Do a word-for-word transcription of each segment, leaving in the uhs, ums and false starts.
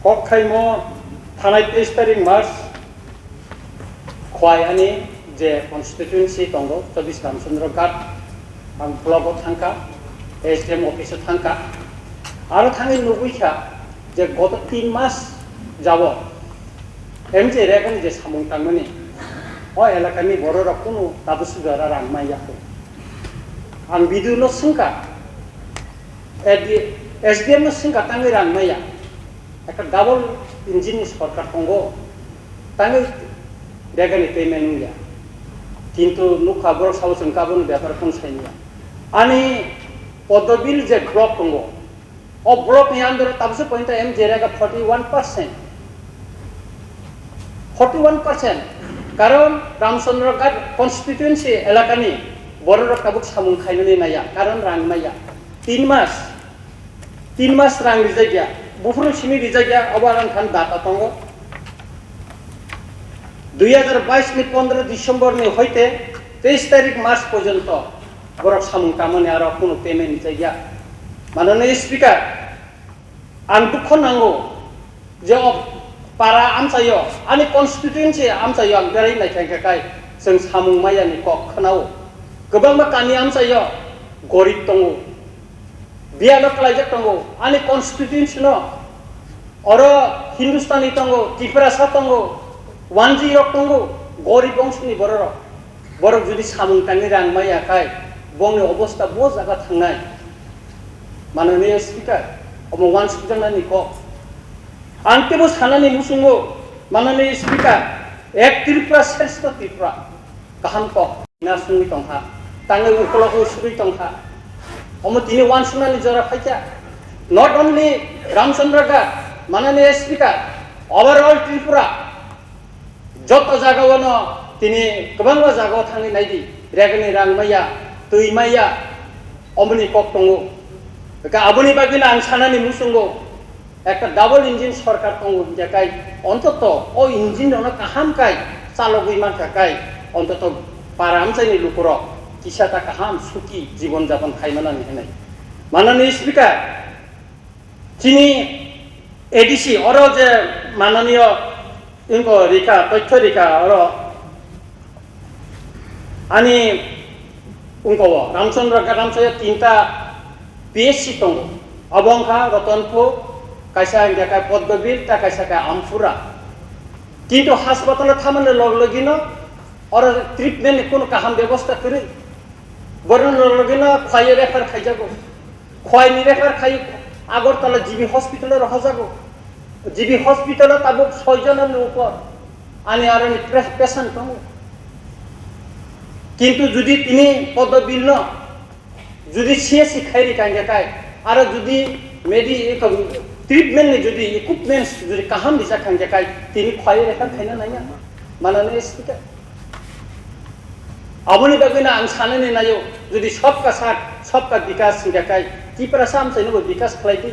Kok khaimo thanai teis tarik March, Khwai ani je constituency tongo, chobbish Ramchandra Ghat, ang block o thangkha, S D M office o thangkha. Aro thangwi nugwi kha je goto tin mas jabo M J Reagan je samung tangmani, o elakani bororok kunu tabuk sujara rang manya kho. Ang B D O no swngkha, S D M no swngkha tangwi rang manya. Ekta double engine ni sorkar tongo, tangwi Reagan ni payment wngya. Kintu nukha borok sabo chwng kaboni bepar phone sainiya. Ani Poddobil je block tongo, o block ni under o tabuk se pointa M J Reagan forty one percent. Forty one percent. Karon Ramchandra Ghat constituency elakani bororok tabuk samung khainani naiya, karon rang maya. Tin mas, tin mas rang rijakya, buphuru simi rijakya, obo ang khan data tongo. Dui hajar bais ni pondro December ni hoite teis tarik March porjonto borok samung tamani aro kunu payment rijakya. Manani Speaker, ang dukho nango je o para amchaio, ani constituency amchaio ang berai naikha hwnkhe kai chwng samung maya ni kok khwnao. Kwbangma kami amchaio gorib tongo, biyano klaijak tongo, ani constituency no oro Hindustani tongo, Tiprasa tongo, Wanji rok tongo, gorib bongsoni bororok. Borok jodi samung tangwi rang maya khai, bongni obosta bo jaga thangnai. Mananiya Speaker, omo wansukjaknani kok. Ang tebo sanani muchungo, Mananiya Speaker, ek Tripura, shrestho Tripura, kaham kok. Na sungwi tongkha, tangwi ukolok usugwi tongkha. Omo tini wansuknani jora phaikha. Not only Ramchandra Ghat, Mananiya Speaker, overall Tripura, joto jagao no tini kwbangma jagao thangwi naidi, Reagan ni rang maya, twi maya, omoni kok tongo. Eka aboni bagwino ang sanani muchungo, ekta double engine sorkar tongo hinkhe kai, ontoto o engine rokno kaham kai chalogwi mankha kai, ontoto para amchaini lukurok kisa ta kaham suki jibon japon khaimanani hinwi. Manani Speaker, chini A D C oro je mananiyo wngkha rika, tothyo rika oro ani wngkha o Ramchandra Ghat amchaio tinta P H C tongo. Abo wngkha Ratanpur, kaisa hingkha khe Poddobil, ta kaisa khe Amphura. Kintu haspatalo thamani log logino oro treatment ni kunu kaham bebosta kwrwi. Borokno log logino Khwaio refer khaijago. Khwaini refer khai Agartala G B hospital o rohojago. G B hospital o tabuk soi jona ni upor ani aroni pre-, patient tongo. Kintu jodi tini Poddobil no jodi C S C khai ri kangya kai, aro jodi medi-, treatment ni jodi equipments jodi kaham rijak kangya kai, tini Khwaio refer khaina nangya, Mananiya Speaker. Aboni bagwino ang sanani naio, jodi sabka saath, sabka bikas hingkha kai, Tiprasa amchaino bo bikas khlai di,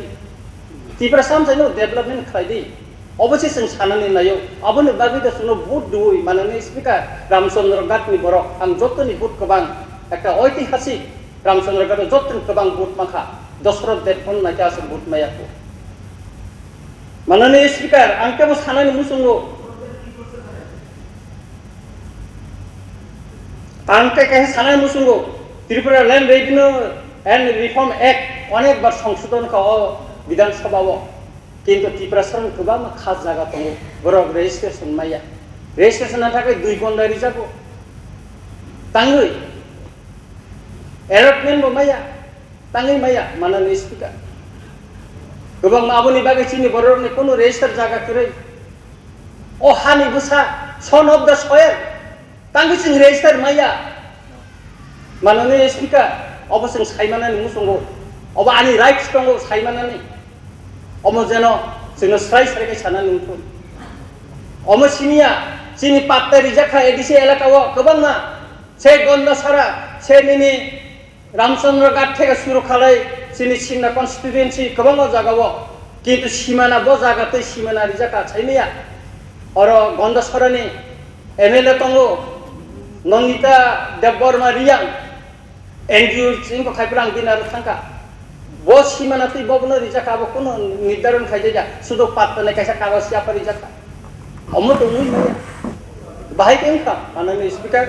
Tiprasa amchaino bo development khlai di, obo se chwng sanani naio. Aboni bagwi da chwngno vote dui, Mananiya Speaker, Ramchandra Ghat ni borok, ang jotoni vote kwbang, ekta oitihasik Ramchandra Ghat o jotoni kwbang vote mankha, Dosroth Debbarma naikhe aswk vote maya kho. Mananiya Speaker, ang tebo sanani muchungo, ang tei kaisa sanani muchungo, Tripura Land Revenue and Reform Act onek bar songsodhon kha o Bidhan Sabha o, kintu Tiprasa rok kwbangma khas jaga tongo, borok registration maya, registration na thagwi dui gonda rijago, tangwi allotment bo maya. Tangwi maya, Mananiya Speaker. Kwbangma aboni bagwi chini bororokni kunu register jaga kwrwi. O hani bwsa, son of the soil, tangwi chwng register maya. Mananiya Speaker, obo chwng saimanani muchungo. Obo ani rights tongo saimanani. Omo jeno chwngno srai srai khe sanani wngkhu. Omo siniya, chini patta rijak kha A D C elaka o kwbangma. Se Gondasara, se nini Ramchandra Ghat theke suru khalai chini Simna constituency kwbangma jagao, kintu simana bo jaga tei simana rijak kha saimaya. Oro Gondasarani M L A tongo, Nandita Debbarma Reang, N G O chini bo khai phrang bini aro thangkha. Bo simana twi bo bono rijak kha, abo kuno nirdaron khaijak ya, sudo pattonai kaisa kagoj yapha rijak kha. Omo tongwi maya. Bahai khe wngkha, manani speaker.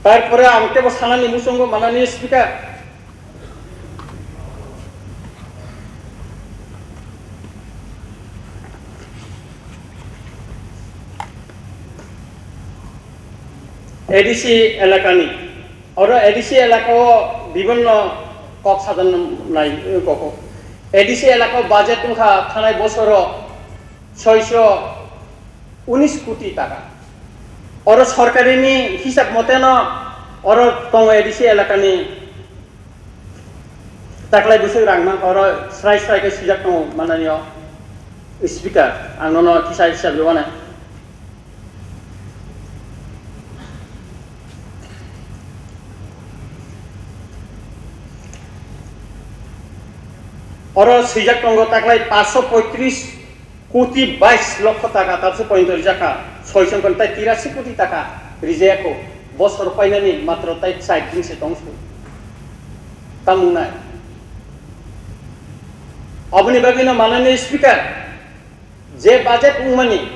Tarpore ang tebo sanani muchungo manani speaker. A D C elakani, oro A D C elakao bibinno kok sajaknai, kok, A D C elakao budget wngkha thanai bosoro soiso unis koti taka. Oro sorkarini hisab moteno oro tongo A D C elakani taklai bwswk rang mankha, oro srai srai khe swijak tongo manani o speaker, ang nono kisa hisab rwmani. Oro swijak tongo taklai paanch sho poitris koti bais lokho taka tabse pointo rijak kha, soi songkon tai tirasi koti taka rijayakho. Bosor painani matro tai char din se tongsu. Tamung nai. Aboni bagwino manani speaker, je budget wngmani,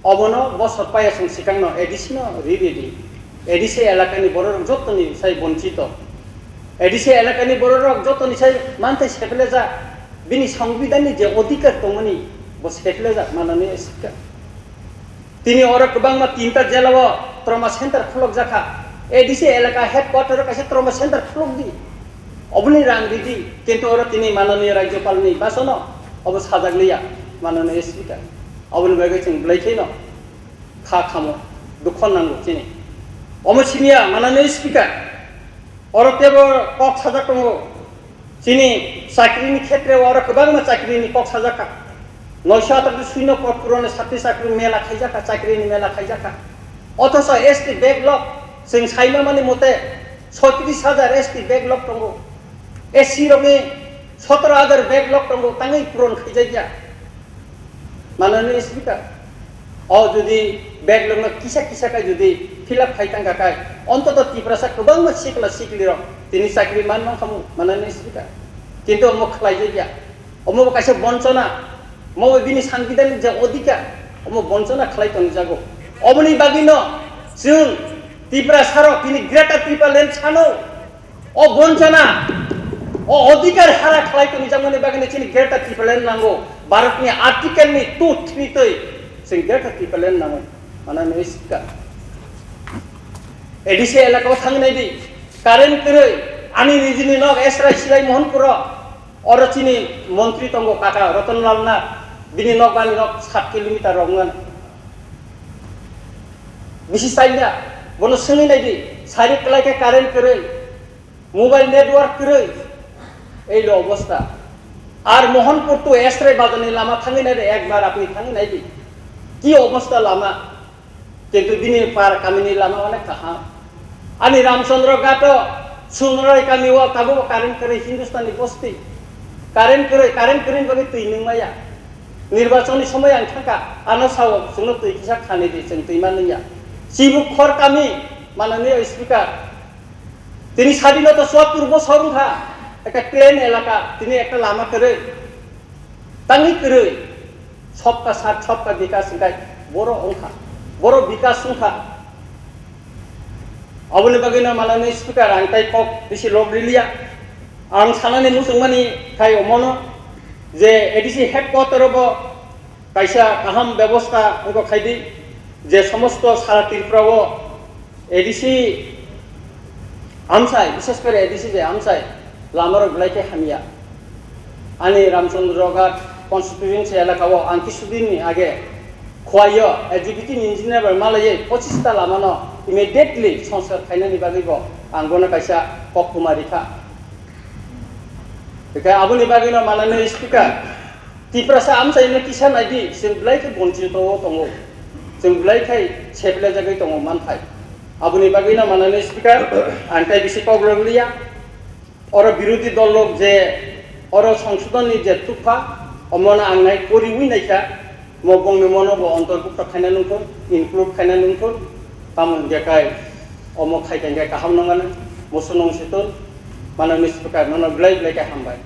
obono bosor paya song sikangno A D C no ri ri di. A D C elakani bororok jottoni sai bonchito. A D C elakani bororok jottoni sai manthai seplejak. Bini songbidanni je odhikar tongmani, bo seplejak manani speaker. Tini oro kwbangma tinta jelao trauma center khulokjakha. A D C elaka headquarter o kaisa trauma center khulokdi. Oboni rang ridi, kintu oro tini mananiya rajyopalni basono obo sajakliya, mananiya speaker. Oboni bagwi chwng belai kheno kha khamo, dukho nango chini. Omo siniya mananiya speaker. Oro tebo kok sajak tongo. Chini chakrini khetre o oro kwbangma chakrini kok sajak kha. Noisho atak suino kok purone sakri chakri mela khaijak kha, chakrini mela khaijak kha. Othoso S T backlog, chwng saimamani mote soitris hajar S T backlog tongo. S C rokni sotoro hajar backlog tongo, tangwi puron khaijakya. Mananiya speaker, o jodi backlog no kisa kisa khai jodi fill up khai tangkha khai, ontoto Tiprasa kwbangma sikla sikli rok tini chakri man mankhamu, mananiya speaker. Kintu omo khlaijakya. Omo bo kaisa bonchona, omo bo bini sangbidhanik je odhikar, omo bonchona khlai tongjago. Oboni bagwino chwng Tiprasa rok tini Greater Tipraland sano, o bonchona, o odhikar hara khlai tongjakmani bagwino chini Greater Tipraland nango. Bharatni Article ni two three twi chwng Greater Tipraland nango. Mananiya speaker, A D C elaka o thangwi nai di, current kwrwi, ani nijini nok Esrai Silai Mohanpur o. Oro chini montri tongo kaka Ratan Lal Nath, bini nok bani nok sat kilometer rok wngmani. Bisi chaila, bono swngwi nai di, sari kwlai khe current kwrwi, mobile network kwrwi, ei lo obostha. Ar Mohanpur to Esrai bazar ni lama thangwi nai di, ekbar apni thangwi nai di. Ki obostha lama? Kintu bini par kamini lama onek kaham. Ani Ramchandra Ghat o Sunrai kami o tabuk current kwrwi Hindustani bosti. Current kwrwi, current kwrwini bagwi twi nung maya. Nirbachon ni somoi ang thangkha, ano sao chwngno twi kisa khani di, chwng twi man nungya. Chibuk khor kami, mananiya speaker. Tini sadinota chuattur bosor wngkha, ekta plain elaka, tini ekta lama kwrwi. Tangwi kwrwi, sobka sat, sobka bikas hwnkhe boro wngkha, boro bikas wngkha. Aboni bagwino manani speaker ang tai kok bisi log riliya. Ang sanani muchungmani khai omono je A D C headquarter o bo kaisa kaham bebosta wngkha khaidi, je somosto sara Tripura o A D C amsai, bishes kore A D C je amsai, lamarok belai khe hamya. Ani Ramchandra Ghat constituency elaka o ang kisudin ni age Khowai o executive engineer bai malaiwi pochis ta lama no immediately sanskar khainani bagwi bo ang bono kaisa kok kuma rikha. Hwnkhe aboni bagwi no manani speaker, Tiprasa amchaino kisa naidi, chwng belai khe bonchito o tongo, chwng belai khe seplejagwi tongo manthai. Aboni bagwino manani speaker, ang tai bisi kok rwliya. Oro birodhi dol rok je oro songsodhon ni je tukpha, omono ang nai poriwi naikha, mo bongni mono bo ontorbhukto khaina nungkho, include khaina nungkho, tamo hwnkhe kai omo khai tongkhe kaham nangmani, moso nung siton. Manani Speaker, nono belai belai khe hambai.